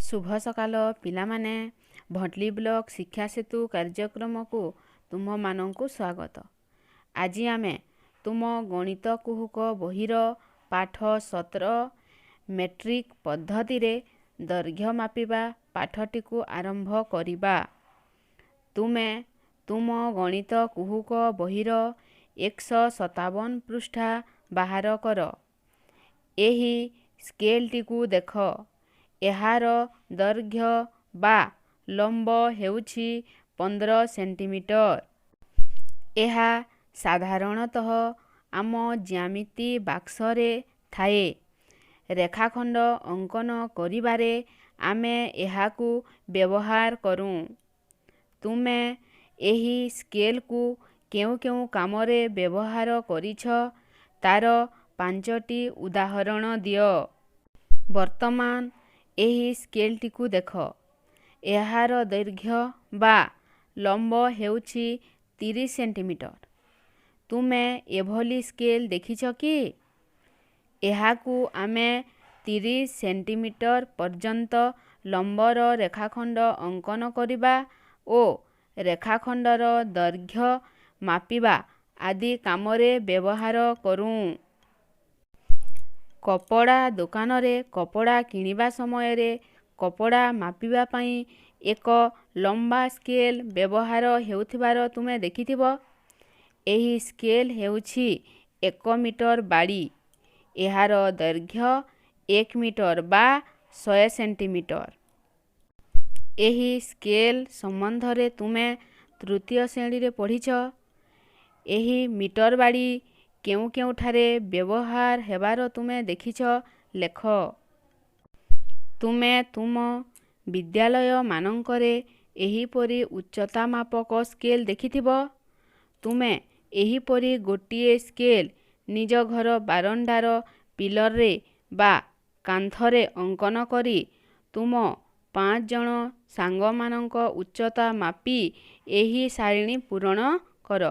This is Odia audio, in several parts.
ଶୁଭ ସକାଳ ପିଲାମାନେ। ଭଟଲି ବ୍ଲକ ଶିକ୍ଷା ସେତୁ କାର୍ଯ୍ୟକ୍ରମକୁ ତୁମମାନଙ୍କୁ ସ୍ୱାଗତ। ଆଜି ଆମେ ତୁମ ଗଣିତ କୁହୁକ ବହିର ପାଠ 17 ମେଟ୍ରିକ୍ ପଦ୍ଧତିରେ ଦୈର୍ଘ୍ୟ ମାପିବା ପାଠଟିକୁ ଆରମ୍ଭ କରିବା। ତୁମେ ତୁମ ଗଣିତ କୁହୁକ ବହିର 157 ପୃଷ୍ଠା ବାହାର କର। ଏହି ସ୍କେଲଟିକୁ ଦେଖ। ଏହାର ଦୈର୍ଘ୍ୟ ବା ଲମ୍ବ ହେଉଛି 15 ସେଣ୍ଟିମିଟର। ଏହା ସାଧାରଣତଃ ଆମ ଜ୍ୟାମିତି ବାକ୍ସରେ ଥାଏ। ରେଖାଖଣ୍ଡ ଅଙ୍କନ କରିବାରେ ଆମେ ଏହାକୁ ବ୍ୟବହାର କରୁଁ। ତୁମେ ଏହି ସ୍କେଲକୁ କେଉଁ କେଉଁ କାମରେ ବ୍ୟବହାର କରିଛ, ତା'ର 5ଟି ଉଦାହରଣ ଦିଅ। ବର୍ତ୍ତମାନ ଏହି ସ୍କେଲଟିକୁ ଦେଖ। ଏହାର ଦୈର୍ଘ୍ୟ ବା ଲମ୍ବ ହେଉଛି 30 ସେଣ୍ଟିମିଟର। ତୁମେ ଏଭଳି ସ୍କେଲ ଦେଖିଛ କି? ଏହାକୁ ଆମେ 30 ସେଣ୍ଟିମିଟର ପର୍ଯ୍ୟନ୍ତ ଲମ୍ବର ରେଖାଖଣ୍ଡ ଅଙ୍କନ କରିବା ଓ ରେଖାଖଣ୍ଡର ଦୈର୍ଘ୍ୟ ମାପିବା ଆଦି କାମରେ ବ୍ୟବହାର କରୁଁ। କପଡ଼ା ଦୋକାନରେ କପଡ଼ା କିଣିବା ସମୟରେ କପଡ଼ା ମାପିବା ପାଇଁ ଏକ ଲମ୍ବା ସ୍କେଲ ବ୍ୟବହାର ହେଉଥିବାର ତୁମେ ଦେଖିଥିବ। ଏହି ସ୍କେଲ ହେଉଛି ଏକ ମିଟର ବାଡ଼ି। ଏହାର ଦୈର୍ଘ୍ୟ 1 ମିଟର ବା 100 ସେଣ୍ଟିମିଟର। ଏହି ସ୍କେଲ ସମ୍ବନ୍ଧରେ ତୁମେ ତୃତୀୟ ଶ୍ରେଣୀରେ ପଢ଼ିଛ। ଏହି ମିଟର ବାଡ଼ି କେଉଁ କେଉଁଠାରେ ବ୍ୟବହାର ହେବାର ତୁମେ ଦେଖିଛ, ଲେଖ। ତୁମେ ତୁମ ବିଦ୍ୟାଳୟମାନଙ୍କରେ ଏହିପରି ଉଚ୍ଚତା ମାପକ ସ୍କେଲ ଦେଖିଥିବ। ତୁମେ ଏହିପରି ଗୋଟିଏ ସ୍କେଲ ନିଜ ଘର ବାରଣ୍ଡାର ପିଲର୍ରେ ବା କାନ୍ଥରେ ଅଙ୍କନ କରି ତୁମ 5 ଜଣ ସାଙ୍ଗମାନଙ୍କ ଉଚ୍ଚତା ମାପି ଏହି ସାରିଣୀ ପୂରଣ କର।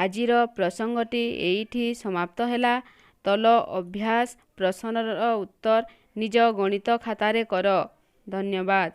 ଆଜିର ପ୍ରସଙ୍ଗଟି ଏଇଠି ସମାପ୍ତ ହେଲା। ତଳ ଅଭ୍ୟାସ ପ୍ରଶ୍ନର ଉତ୍ତର ନିଜ ଗଣିତ ଖାତାରେ କର। ଧନ୍ୟବାଦ।